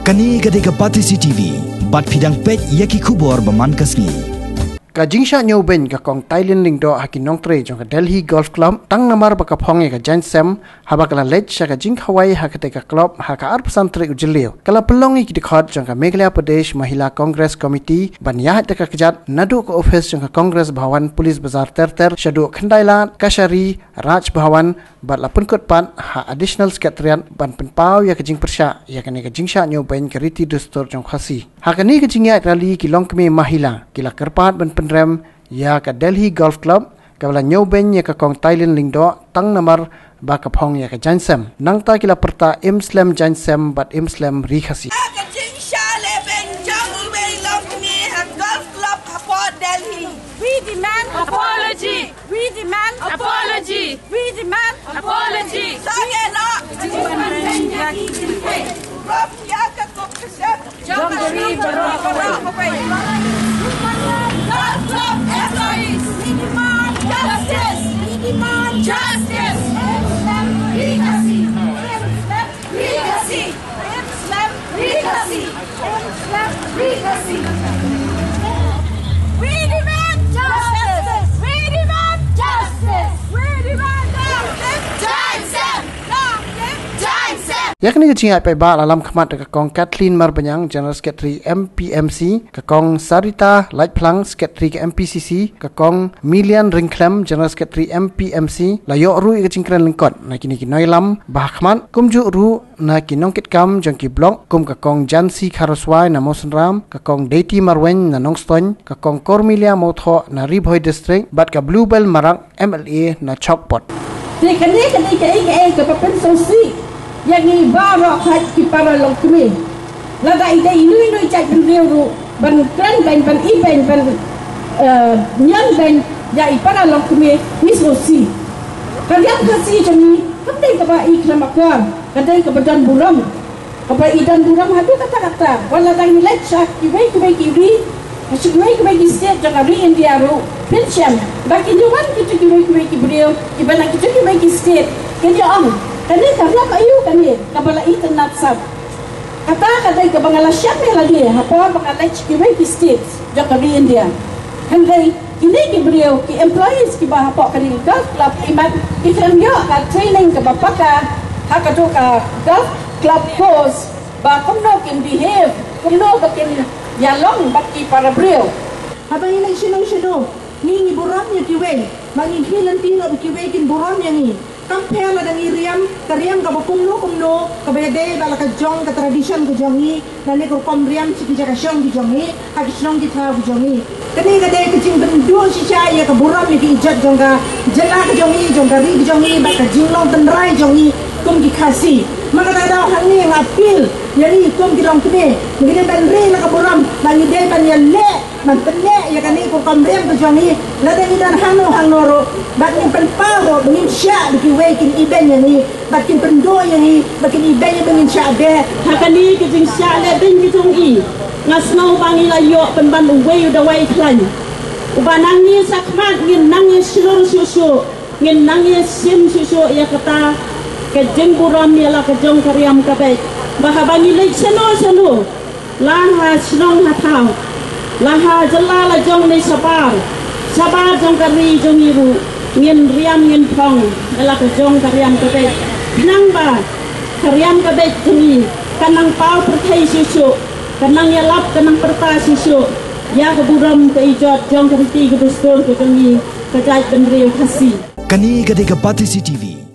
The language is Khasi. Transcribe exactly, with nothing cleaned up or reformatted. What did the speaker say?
Kane ka dei ka Batesi T V, bad phi dang peit ïa ki khubor ba man ka sngi. Ka jingshah ñiewbeiñ ka Kong Tailin Lyngdoh ha ki nongtrei jong ka Delhi Golf Club, tang namar ba ka phong ïa ka jaiñsem, haba ka la leit sha ka jingkhawai ha katei ka club ha ka arphew san tarik u Jylliew, ka la pynlong ïa ki dkhot jong ka Meghalaya Pradesh Mahila Congress Committee ban ïaid da ka kjat naduh ka ophis jong ka Congress Bhawan, Police Bazar ter ter, shaduh Khyndailad, Kachari, Raj Bhawan, bad la pynkut pat ha Additional Secretariat ban pynpaw ïa ka jingpyrshah ïa kane ka jingshah ñiewbeiñ ka riti dustur jong Khasi. Ha kane ka jingïaid rally ki longkmie Mahila ki la kyrpad ban pynrem ïa ka Delhi Golf Club kaba la ñiewbeiñ ïa ka Kong Tailin Lyngdoh tang namar ba ka phong ïa ka jaiñsem. Nangta ki la pyrta im slem jaiñsem bad im slem ri Khasi. Ka jingshah lehbeiñ jong iwei i longkmie ha Golf Club hapoh Delhi. We demand apology. We demand apology. We demand apology. Sangeh noh. Rob ïa ka kongkasem jong ka ri baroh kawei. Golf Club employees, we demand justice. We demand justice. Ri Khasi. Ri Khasi. Ri Khasi. Ri Khasi. We demand justice. We demand justice. We demand justice. Justice. Justice. Ïa kane ka jingïaid paidbah la lam khmat da ka Kong Kathleen Marbaniang, General Secretary M P M C, ka Kong Sarita Laitphlang, Secretary ka M P C C, ka Kong Milian Ryngkhlem, General Secretary M P M C, la ïoh ruh ïa ka jingkren lyngkot na kine ki nongïalam ba ha khmat, kumjuh ruh na ki nongkitkam jong ki block kum ka Kong Jansi Kharaswai na Mawsynram, ka Kong Deiti Marwein na Nongstoiñ, ka Kong Kormilia Mawthoh na Ri Bhoi District, bad ka Bluebell Marak, M L A na Chokpot. Te kane kane kaei kaei kaba pynsngewsih ïa ngi baroh haki para longkmie. Lada i dei inu inu i jaitbynriew ruh ban kren beiñ, ban ibeiñ, ban, eh, ñion beiñ ïa i para longkmie, ngi sngewsih. Ka riam Khasi jong ngi kam dei kaba i khlem akor, ka dei kaba don burom. Kaba i don burom haduh katta katta, wat la dang i leit sha kiwei kiwei ki ri, sha kiwei kiwei ki state jong ka ri India ruh, phin shem ba ki ïa wan kito kiwei kiwei ki briew kiba na kito kiwei ki state, kin ïa ong, kane ka riam aïu kane kaba la itynnad sap. Kata ka dei kaba nga la shem ïa lade ha por ba nga leit sha kiwei ki state jong ka ri India. Hynrei kine ki briew, ki employees kiba hapoh kane ka golf club, imat ki khlem ïoh ka training kaba paka ha kato ka golf club course, ba kumno kin behave, kumno ba kin ïalong bad ki para briew. Haba ngi leit shano shano, ngi ngi burom ïa kiwei, ba ngi khmih lynti ruh ba kiwei kin burom ïa ngi. Kam pher lada ngi riam ka riam kaba kumno kumno, kaba ïadei bad la ka jong ka tradition ka jong ngi, lane ka rukom riam sha ki jaka shong ki jong ngi, ha ki shnong ki thaw ki jong ngi. Kane ka dei ka jingpynduh shisha ïa ka burom ïa ki ijot jong ka jylla ka jong ngi, jong ka ri ka jong ngi, bad ka jinglong tynrai jong ngi kum ki Khasi. Ma kata ka daw hangne nga appeal ïa ngi kum ki longkmie, ngi dei ban ri na ka burom, ba ngi dei ban ïaleh, ban pynneh ïa kane ka rukom riam ka jong ngi. Lada ngi don hangno hangno ruh, bad ngin pynpaw ruh ba ngim shah ba kiwei kin ibeiñ ïa ngi, bad kin pynduh ïa ngi ba kin ibeiñ ïa ba ngin shah beh. Ha kane ka jingshah lehbeiñ ka jong i, nga sngew ba ngi la ïoh pynban uwei u dawai khlaiñ uba nang ïa shakhmat ngin nang ïa shlur shuh shuh, ngin nang ïa shim shuh shuh ïa kata ka jingburom ïa la ka jong ka riam ka beit. Ba haba ngi leit shano shano, la ha shnong ha thaw, la ha jylla la jong ne shabar shabar jong ka ri jong ngi ruh, ngin riam ngin phong ïa la ka jong ka riam ka beit. Khnang ba ka riam ka beit jong ngi kan nang paw pyrthei shuh shuh, kan nang ïalap, kan nang pyrta shuh shuh ïa ka burom ka ijot jong ka riti ka dustur ka jong ngi, ka jaitbynriew Khasi. Kane ka dei ka Batesi T V.